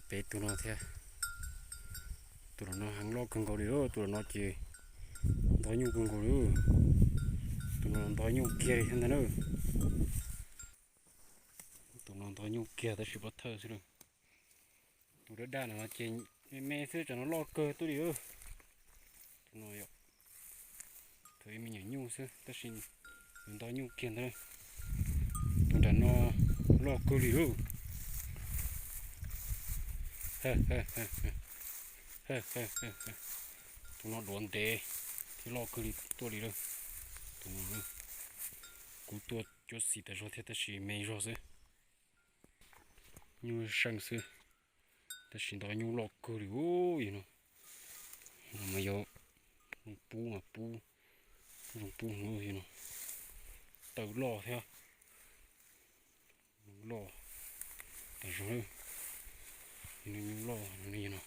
Peb tus no thiab, tus los no heev loj kawg nkaus li, tus los no ces ntog nyuj kawg nkaus li, tus no ntog nyuj kiag li thiab ntag na. Tus no ntog nyuj kiag tab sis pov thawj xwb. Tus daj daj no ces me me xwb, tsam no loj kawg tuaj li. Tus no yog thaum ib me nyuam nyuj xwb tab sis nws ntog nyuj kiag ntag. Tus nram no loj kawg li lauj. Tus no duav ntev thiab loj kawg li tuaj li lauj. Tus no kuv tua cuab xim tas zog thiab tab sis me zog xwb. Nyuj seej xwb, tab sis ntog nyuj loj kawg li ub yog no. Mas yog zoo pub mas pub, zoo pub hwv yog no. Taw loj thiab, loj tas zog. Nyuj loj no.